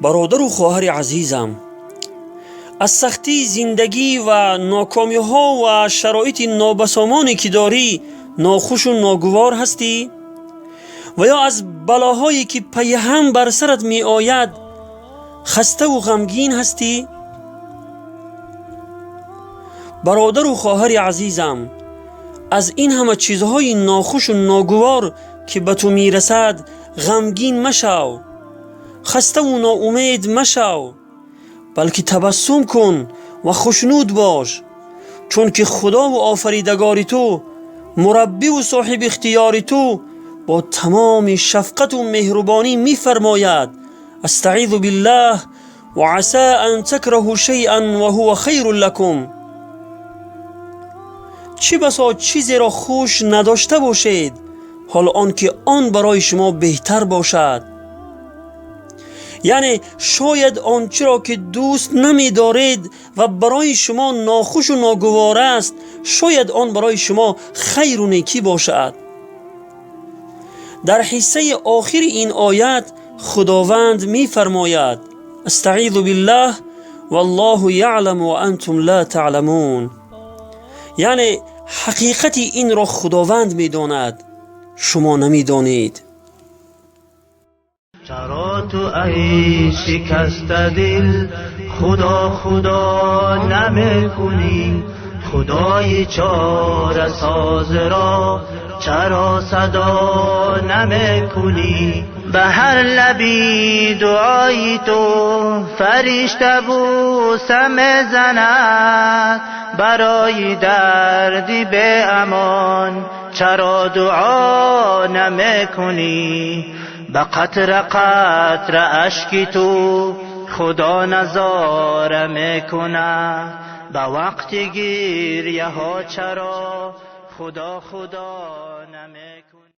Бародару хоҳари азизам, аз сахтии зиндагӣ ва нокомиҳо ва шароити нобасомоне ки дорӣ нохушу ногувор ҳастӣ ва ё аз балоҳое ки пайҳам бар сарат меояд хаставу ғамгин ҳастӣ? Бародару хоҳари азизам, аз ин ҳама чизҳои нохушу ногувор ки ба ту мерасад ғамгин машав, хаставу ноумед машав, балки табассум кун ва хушнуд бош, чунки худову офаридагори ту, мураббиву соҳиби ихтиёри ту бо тамоми шафқату меҳрубонӣ мефармояд: астаизу биллаҳ ва аса ан такраҳу шайъан ва ҳува хайрун лакум. Чӣ басо чизеро хуш надошта бошед, ҳол он ки он барои шумо беҳтар бошад. Яъне шояд он чиро ки дӯст намедоред ва барои шумо нохушу ногувор аст, шояд он барои шумо хайру некӣ бошад. Дар ҳиссаи охири ин оят худованд мефармояд: астаизу биллаҳ валлоҳу яъламу ва антум ла таъламун. Яъне ҳақиқати инро худованд медонад, шумо намедонед. Чаро ту ай шикастадил худо худо намекунӣ? Худои чорасоз ро чаро садо намекунӣ? Ба ҳар лаби дуои ту фаришта бӯса мезанад, барои дарди беамон чаро дуо намекунӣ? Ба қатра қатра ашки ту худо назора мекунад, ба вақти гирьяҳо чаро худо худо намекунӣ?